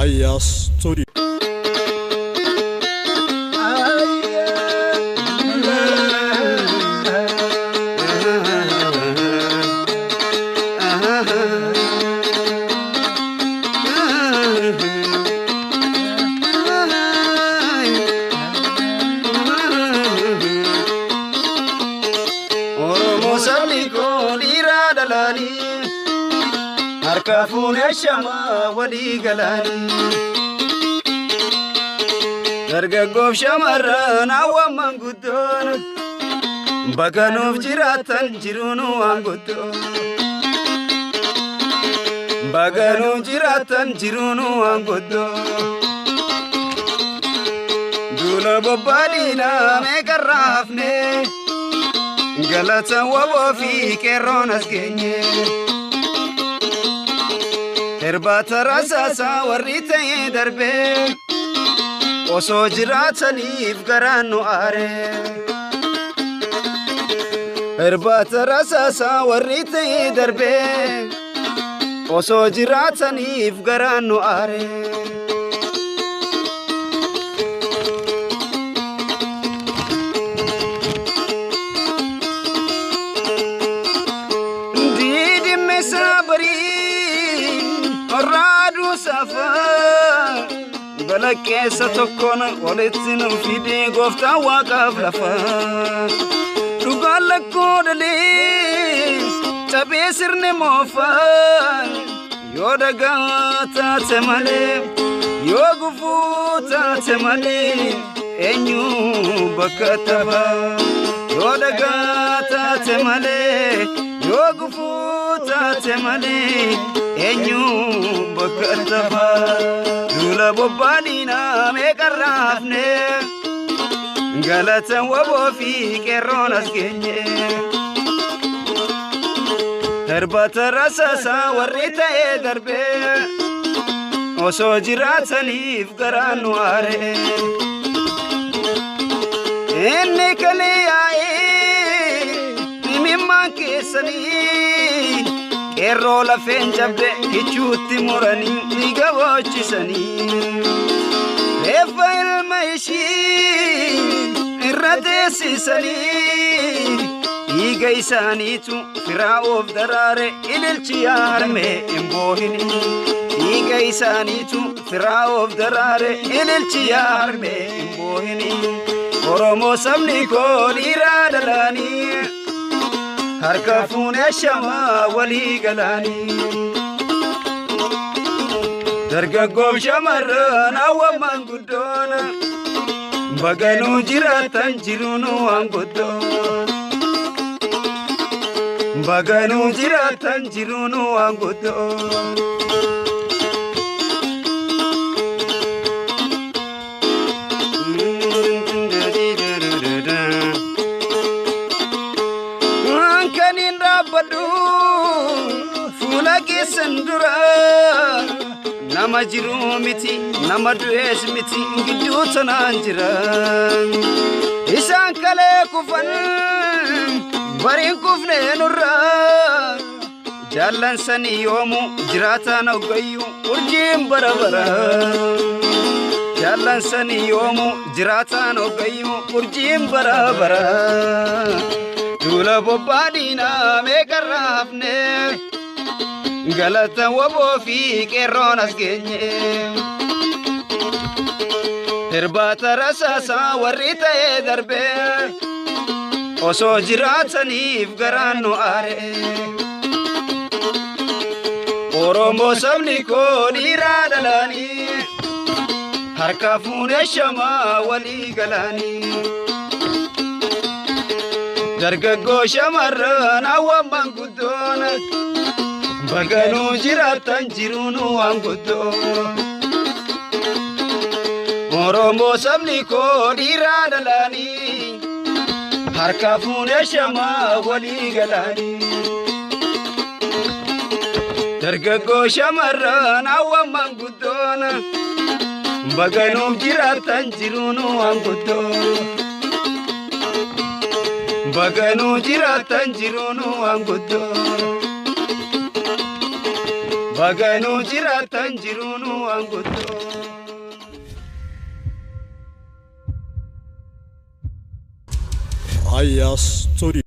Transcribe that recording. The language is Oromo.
Raayyaa Studio. Oromoo sabni koo dhiiraa dhalaanii harka fuunee shamaa walii galaanii. Dargaggoof shamarran hawwan manguddoon bakka nuuf jiraatan jiruun waan guddoo. Bakka nuuf jiraatan jiruun waan guddoo. Duula bobbaadhiinaa meeqarraa hafnee. Galata waboo fi qeerroon as geenye. Irbaata rasaasaa warri ta'ee darbee osoo jiraataniif garaan nu aare. Irbaata rasaasaa warri ta'ee darbee osoo jiraataniif garaan nu aare. Diidime sabarii raaduu safaa balakkeessa tokkoon walitti nu fidee gooftaan waaqaaf lafa. Dhugaan lakkoo dhalee cabee sirni moofaa yoo dhagaa taate malee yoo gufuu taate malee eenyu bakka tafa. Yoo dhagaa taate malee yoo gufuu taate malee eenyu bakka tafa. Duula bobbaadhiinaa meeqarraa hafne galata waboo fi qeerroon as geenye. Darbata rasaasaa warri ta'ee darbee osoo jiraataniif garaan nu aare. Inni kalee yaa'ee dhimimmaan keessanii qeerroo lafeen cabde kichuutti muranii dhiiga boochisanii. Reeffa ilma ishii irra teessisanii dhiiga isaaniitu firaa'oof daraare ililchi yaarmee hin boohini. Dhiiga isaaniitu firaa'oof daraare ililchi yaarmee hin boohini. Oromoo sabni koo dhiiraa dhalaanii harka fuunee shamaa walii galaanii. Dargaggoof shamarran hawwan manguddoon baganuu jiraatan jiruun waan guddoo. Baganuu jiraatan jiruun waan guddoo. Kan hin dhaabbadhu fuula keessan dura nama jiru miti nama du'ees miti gidduu tanaan jira. Isaan kalee kufan bariin kufne nurra jaallan sanii yoomu jiraataan hoggayyuu urjiin bara bara. Jaallan sanii yoomu jiraataan hoggayyuu urjiin bara bara. Duula bobbaadhiinaa meeqarraa hafne galata waboo fi qeerroon as geenye. Irbaata rasaasaa warri ta'ee darbee osoo jiraataniif garaan nu aare. Oromoo sabni koo dhiiraa dhalaanii harka fuunee shamaa walii galaanii. Dargaggoo shamarran hawwan manguddoon baganuu jiraatan jiruun waan guddoo. Oromoo sabni koo dhiiraa dhalaanii harka fuunee shamaa walii galaanii. Dargaggoo shamarran hawwan manguddoon baganuuf jiraatan jiruun waan guddoo. Baganuu jiraatan jiruun waan guddoo. Baganuu jiraatan jiruun waan guddoo. Aya Studio.